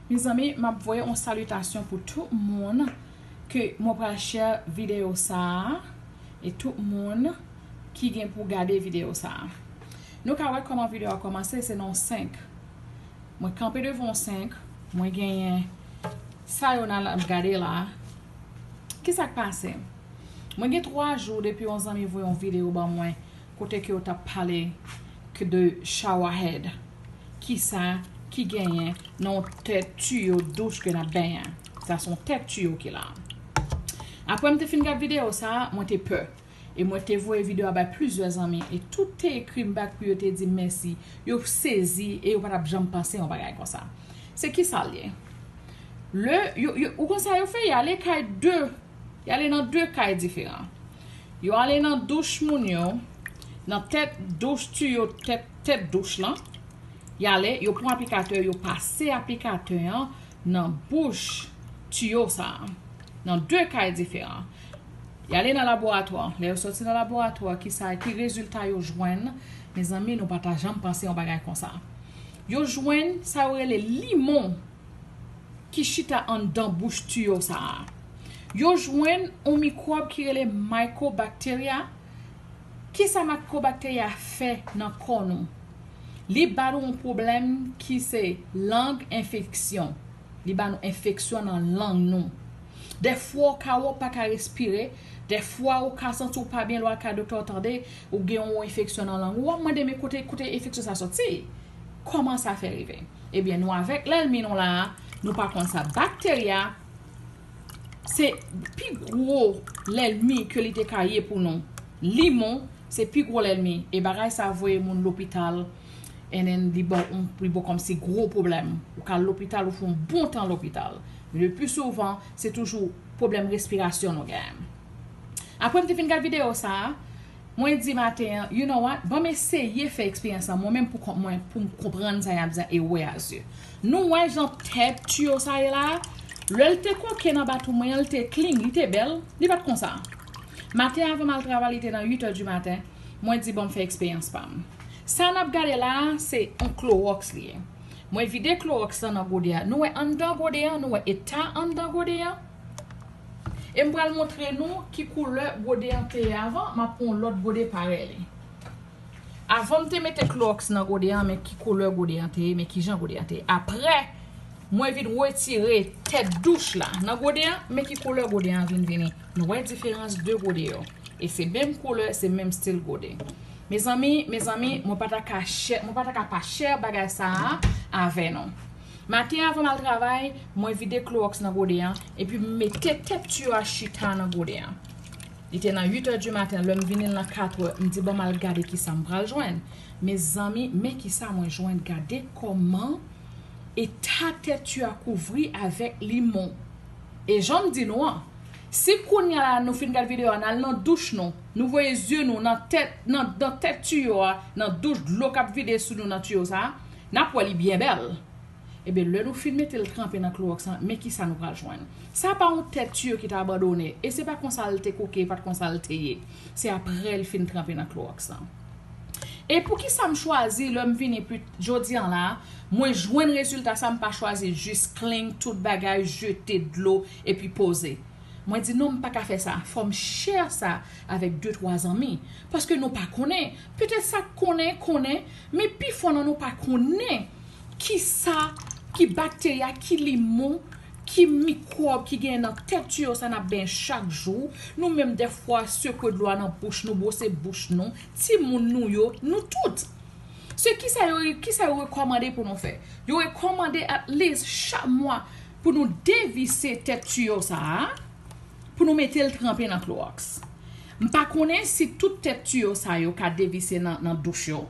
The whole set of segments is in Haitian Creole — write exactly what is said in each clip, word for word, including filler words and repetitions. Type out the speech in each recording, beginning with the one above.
Mezanmi, m ap voye yon salitasyon pou tout moun ke mwen pral share videyo sa a e tout moun ki gen pou gade videyo sa a. Nou ka wè kòman videyo a kòmanse, se nan yon senk. Mwen kanpe devan yon senk, mwen genyen sa yo nan ap gade la. Kisa k pase? Mwen gen twa jou depi yon zanmi voye yon videyo ban mwen kote ke yo t ap pale ke de shower head. Kisa ki genyen nan yon tèt tiyo douch ke n ap benyen? Sa se yon tèt tiyo ki la. Apre m te fin gad videyo sa a, mwen te pè. E mwen te voye videyo a bay plizyè zanmi. E tout te ekri m bak pou yo te di m mèsi. Yo sezi e yo pa t ap janm panse yon bagay konsa. Se kisa l ye? Le, yo, yo, ou konn sa yo fè, y ale kay de, y ale nan de kay diferan. Yo ale nan douch moun yo, nan tèt douch tiyo, tèt, tèt douch lan. Y ale, yo pran aplikatè, yo pase aplikatè an nan bouch tiyo sa a, nan de kay diferan. Y ale nan laboratwa. Lè yo soti nan laboratwa, kisa, ki rezilta yo jwenn? Mezanmi, nou pa ta janm panse yon bagay konsa. Yo jwenn sa yo rele limon ki chita anndan bouch tiyo sa a. Yo jwenn yon mikwòb ki rele mycobacteria. Kisa mycobacteria fè nan kò nou? Li ba nou yon pwoblèm ki se lang enfeksyon. Li ba nou enfeksyon nan lang nou. Dèfwa w ka wè w pa ka respire, dèfwa w ka santi w pa byen lè w al kay doktè w tande ou gen yon enfeksyon nan lang ou. W ap mande men kote, kote enfeksyon sa soti? Kòman sa fè rive? Ebyen, nou avèk lènmi nou la a, nou pa konn sa. Bakterya se pi gwo lènmi ke li te ka ye pou nou. Limon se pi gwo lènmi. E bagay sa voye moun lopital, and then li ba w, li ba w kòmsi gwo pwoblèm. Ou ka al lopital, ou fè yon bon tan lopital. Le pi souvan, se toujou pwoblèm respirasyon nou genyen. Apre m te fin gad videyo sa a, mwen di maten an, you know what? Ban m eseye fè eksperyans lan mwen menm pou kont mwen, pou m konprann sa y ap di a e wè a zye. Nou wè jan tèt tiyo sa ye la a? Lè l te koke nan baton mwen an, l te clean, li te bèl, li pa t konsa. Maten avan m al travay, li te nan uit è di maten, mwen di, "Ban m fè eksperyans pa m." Sa n ap gade la a, se yon klowòks li ye. Mwen vide klowòks lan nan gode a. Nou wè anndan gode an, nou wè eta anndan gode an? E m pral montre nou ki koulè gode an te ye avan, m ap pran yon lòt gode parèy li. Avan m te mete klowòks nan gode an, men ki koulè gode an te ye, men kijan gode an te ye. Apre, mwen vin retire tèt douch la nan gode an, men ki koulè gode an vin vini. Nou wè diferans de gode yo. E se menm koulè, se menm stil gode. Mezanmi, mezanmi, mwen pa ta ka share, mwen pa ta ka pa share bagay sa a avè nou. Maten avan m al travay, mwen vide klowòks nan gode an, epi m mete tèt tiyo a chita nan gode an. Li te nan uit è di maten, lè m vini l nan kat è, m di, "Ban m al gade kisa m pral jwenn." Mezanmi, men kisa mwen jwenn, gade kòman eta tèt tiyo a kouvri avèk limon. E jan m di nou an, si kounye a la nou fin gad videyo a, n al nan douch nou, nou voye zye nou nan tèt, nan, nan tèt tiyo a, nan douch, dlo k ap vide sou nou nan tiyo sa a, n ap wè li byen bèl. Ebyen, lè nou fin mete l tranpe nan klowòks lan, men kisa nou pral jwenn. Sa pa yon tèt tiyo ki te abandone, e se pa konsa l te koke, e pa t konsa l te ye. Se apre l fin tranpe nan klowòks lan. E poukisa m chwazi, lè m vini pi, jodi an la, mwen jwenn rezilta sa, m pa chwazi jis clean tout bagay, jete dlo, epi poze? Mwen di, "Non, m pa ka fè sa. Fò m share sa avèk de, twa zanmi." Paske nou pa konnen. Petèt sa k konnen, konnen, men pifò nan nou pa konnen kisa, ki bakterya, ki limon, ki mikwòb ki genyen nan tèt tiyo sa n ap benyen chak jou. Nou menm, dèfwa, sekwe dlo a nan bouch nou, bwose bouch nou, timoun nou yo, nou tout. Se kisa yo, kisa yo rekòmande pou nou fè? Yo rekòmande at least chak mwa pou nou devise tèt tiyo sa a, pou nou mete l tranpe nan klowòks. M pa konnen si tout tèt tiyo sa yo ka devise nan, nan douch yo.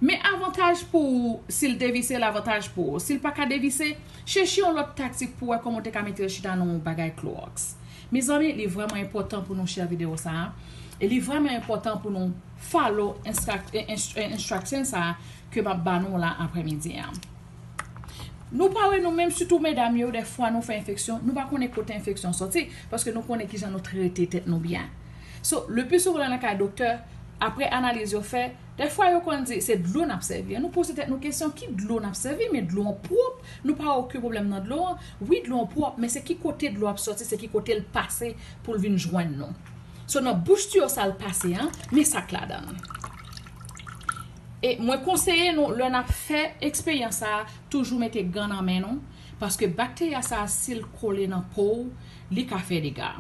Men avantaj pou ou, si l devise, l avantaj pou ou. Si l pa ka devise, chèche yon lòt taktik pou wè kòman w te ka mete l chita nan yon bagay klowòks. Mezanmi, li vrèman enpòtan pou nou share videyo sa a. E li vrèman enpòtan pou nou follow instrak-, inst-, instruction sa a ke m ap ba nou la aprèmidi a. Nou pa wè nou menm, sitou medam yo, dèfwa nou fè enfeksyon, nou pa konnen kote enfeksyon soti, paske nou konnen kijan nou trete tèt nou byen. So, le pi souvan lè nan kay doktè, apre analiz yo fè, Dèfwa yo konn di se dlo n ap sèvi. An nou poze tèt nou kesyon, ki dlo n ap sèvi? Men dlo an pwòp, nou pa okenn pwoblèm nan dlo an. Wi, dlo an pwòp, men se ki kote dlo ap sòti, se ki kote l pase pou l vin jwenn nou. So, nan bouch tiyo sa l pase an, men sa k ladan l. E mwen konseye nou, lè n ap fè eksperyans sa a, toujou mete gan nan men nou, paske bakterya sa a, si l kole nan po w, li ka fè dega.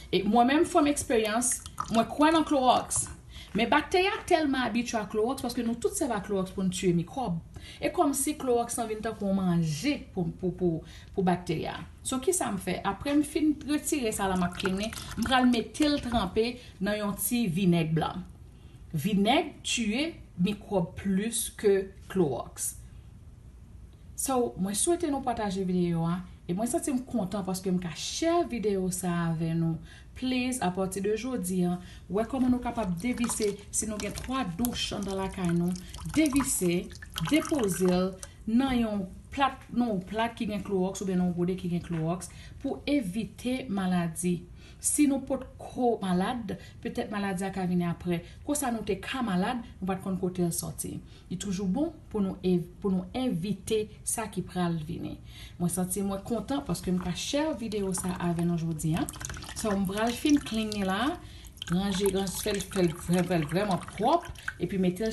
E mwen menm, from eksperyans, mwen kwè nan klowòks. Men bakterya tèlman abitye a klowòks, paske nou tout sèvi a klowòks pou n tiye mikwòb. E kòmsi klowòks lan vin tankou yon manje pou, pou, pou, pou bakterya. So, kisa m fè? Apre m fin retire sa la, m ap clean li, m pral mete l tranpe nan yon ti vinèg blan. Vinèg tiye mikwòb plis ke klowòks. So, mwen swete nou pataje videyo a, e mwen santi m kontan paske m ka share videyo sa a avè nou. Please, apati de jodi an, wè kòman nou kapab devise, si nou gen twa douch anndan lakay nou, devise, depoze l nan yon plat, nan yon plat ki gen klowòks oubyen nan yon gode ki gen klowòks pou evite maladi. Si nou potko malad, petèt maladi a ka vini apre. Konsa nou te ka malad, nou pa t konn kote l sòti. Li toujou bon pou nou ev-, pou nou evite sa ki pral vini. Mwen santi mwen kontan paske m ka share videyo sa avè nou jodi a. So, m pral fin clean li la, ranje, ranje, fè l, fè l vrè-, fè l vrèman pwòp, epi mete l